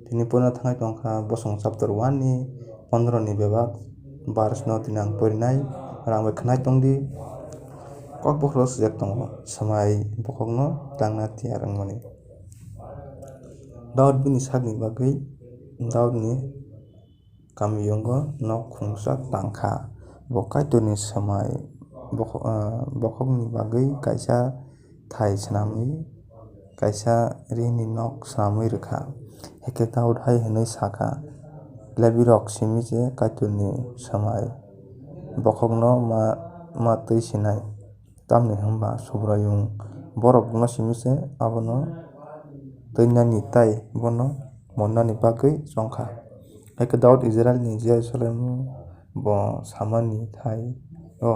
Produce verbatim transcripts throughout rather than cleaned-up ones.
Tini porina thangwi tongkha, bosong chapter one ni pondro ni bebak verse no tini ang porinai, rang bai khwnai tongdi. Kokbokhoro swijak tongo, swmai bokhokno tangna tiyar wngmani. Daud bini sakni bagwi Daudni kamiyungo nok khungsa tangkha. Bo Kaitorni swmai bokho-, ah, bokhokni bagwi kaisa thai swnamwi, kaisa rini nok swnamwi rwkha. Hakhe Daud hai hwnwi sakha, Lebirok simi je Kaitorni swmai bokhokno ma, ma twi sinai. Tamni hwnba Subraiyung borokno simi se abono twinani tei bono monnani bagwi chongkha. Hakhe Daud Israilni Jerusalemo bo samani thai-o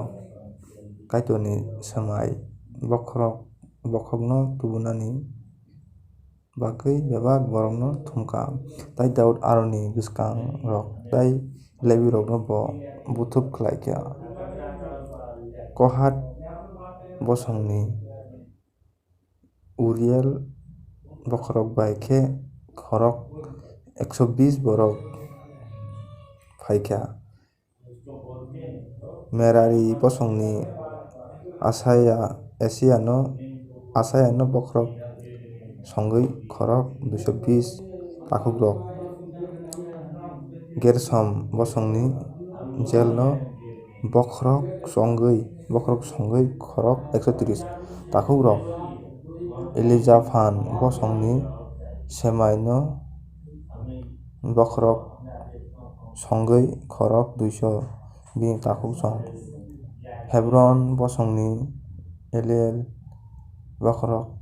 Kaitorni swmai bokhorok, bokhokno tubunani bagwi bebak borokno thumkha, tei Daud aroni bwskangrok tei Lebirokno bo buthub khlaikha. Kohat bosongni Uriel bokhorok bai khe khorok ekso bis borok phaikha. Merari bosongni Asaya, Asiano, Asayano bokhorok songwi khorok duiso bis takhukrok. Gersom bosongni Jelno bokhorok songwi, bokhorok songwi khorok ekso tris takhukrok. Elijaphan bosongni Semaino bokhorok songwi khorok duiso bini takhuksong. Hebron bosongni Eliel bokhorok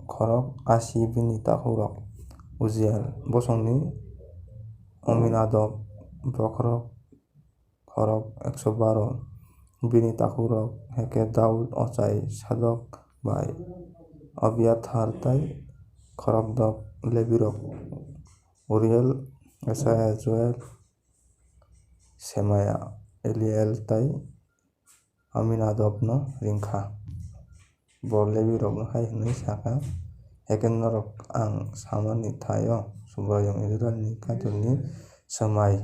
khorok asi bini takhukrok. Ujiel bosongni Aminadab bokhorok khorok ekso baro bini takhukrok. Hakhe Daud ochai Sadok bai Abiathar tei khorokdok Lebirok Uriel, Asaya, Joel, Semaya, Eliel tei Aminadabno ringkha. Bo Lebirokno hai hwnwi sakha, Hakhe norok ang samani thai-o Subraiyung Israilni Kaitorni swmai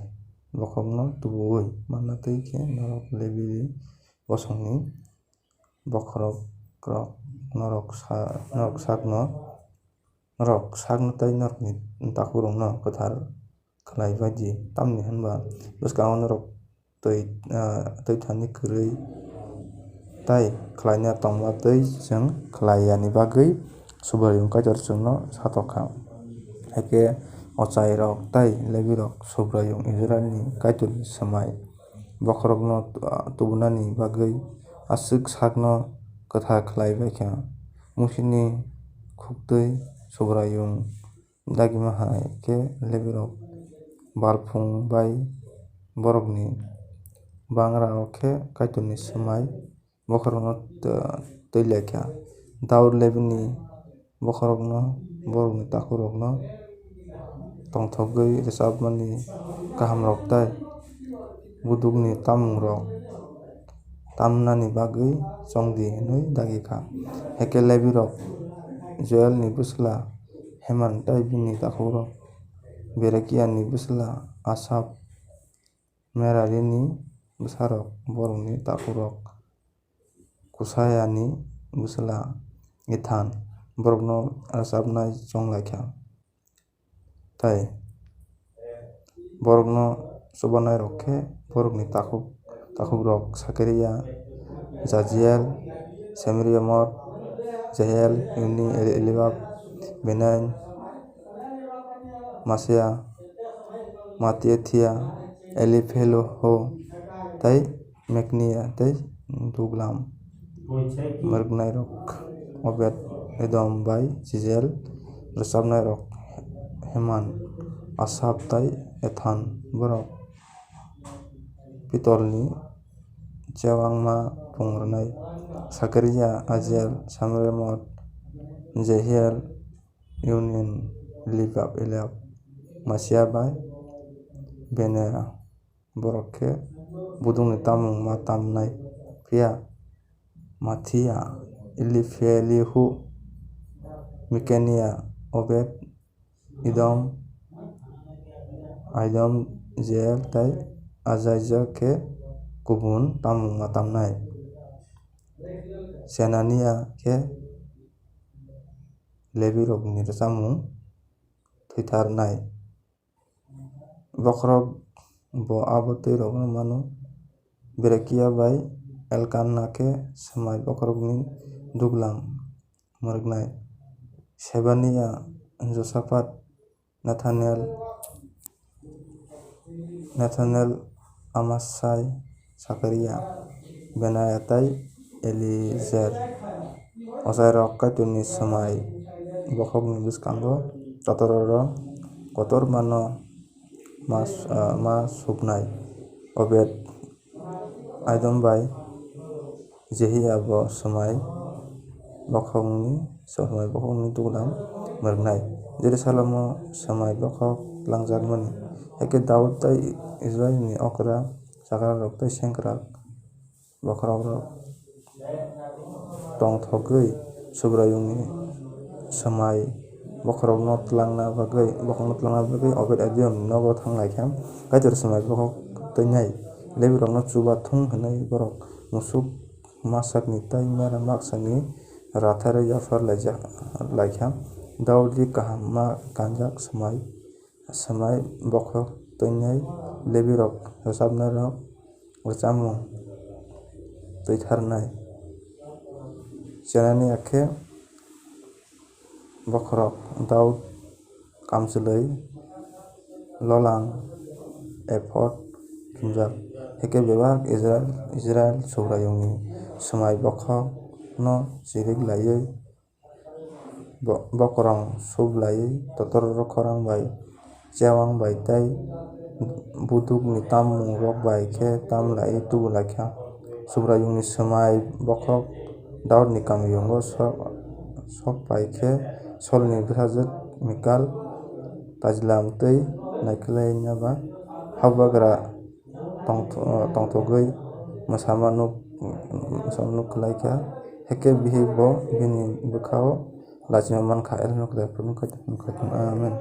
bokhokno tubu-ui manna twi khe norok Lebi bosongni bokhorokrok norok sa-, norok sakno, norok sakno tei norokni takhukrokno kwthar khlai bai di, tamni hwnba bwskango norok twi, ah, twi thani kwrwi tei khlaina tongma twi chwng khlai yani bagwi Subraiyung Kaitor chwngno satok kha. Hakhe ochairok tei Lebirok Subraiyung Israilni Kaitorni swmai bokhorokno, ah, tubunani bagwi aswk sakno kwthar khlai bai kha. Musini khuktwi Subraiyung dagima hai khe Lebirok balphung bai borokni bangrarok khe Kaitorni swmai bokhorokno tw-, twi lai kha. Daud Lebini bokhorokno, borokni takhukrokno tongthogwi rwchapmani kahamrok tei budukni tamungrok tamnani bagwi chong di hwnwi dagi kha. Hakhe Lebirok Joelni bwsla Heman tei bini takhukrok Berekiani bwsla Asap, Merarini bwsarok, borokni takhukrok Kusayani bwsla Ethan, borokno rwchapnai chong lai kha. Tei borokno chubanairok khe borokni takhuk, takhukrok Sakaria, Jajiel, Semiriamot, Jehiel, Uni, Eli-, Elibab, Benain, Masia, Matiathia, Elipheloho, tei Meknia tei Duglam. Mwrwknairok Obed Edom bai Jizel, rwchapnairok Heman, Asap tei Ethan, borok pitolni chewangma pungrwnai, Sakaria, Ajiel, Samiremot, Jehiel, Union, Elibab, Eliab, Masia bai Benaya. Borok khe budukni tamung ma tamnai, phiya Mathia, Eliphelihu, Mikenia, Obed, Edom, Idom, Jeiel tei Azaija khe kubun tamung ma tamnai. Senania khe Lebirokni rwchapmung thwitharnai. Bokhorok bo abo twi rwgwno mano. Berekia bai Elkana khe swmai bokhorokni duglam mwrwknai. Sebania, Josaphat, Nathaniel, Nathaniel, Amasai, Sakaria, Benaia tei Eliezer. Ochairok Kaitorni swmai bokhokni bwskango totororo kotormano ma, ah, ma supnai. Obed Idom bai Jehia bo swmai bokhokni, swmai bokhokni duglam mwrwknai. Jerusalemo swmai bokhok langjakmani. Hakhe Daud tei Israilni okra chakrarok tei sengkrak bokhorokrok tongthogwi Subraiyungni swmai bokhorokno twlangna bagwi, bokhorokno twlangna bagwi Obed Edomni nogo thang lai kha. Kaitor swmai bokhok twinai Lebirokno chuba thung hwnwi borok musuk masakni tei mera maksani ratharwi yaphar laijak, lai kha. Daudni kaham ma kanjak swmai, swmai bokhok twinai Lebirok rwchapnairok rwchapmung twitharnai. Chenani akhe bokhorok Daud kamchwlwi lolang ephod thumjak. Hakhe bebak Israil, Israil Subraiyungni swmai bokhokno chirik laiwi bo-, bokorong sub laiwi totororo khorang bai chewang bai tei budukni tammungrok bai khe tam laiwi tubu lai kha. Subraiyungni swmai bokhok Daudni kamiyungo sok, sok pai khe Solni bwsajwk Mikal tajlam twi naikhlaina ba habugra tongtho-, tongthogwi mwsama nuk, mwsama nuk khlai kha. Hakhe bihik bo bini bwkhao lachima man kha. Elno kwthai phuru nuk kha, nuk kha. Amen.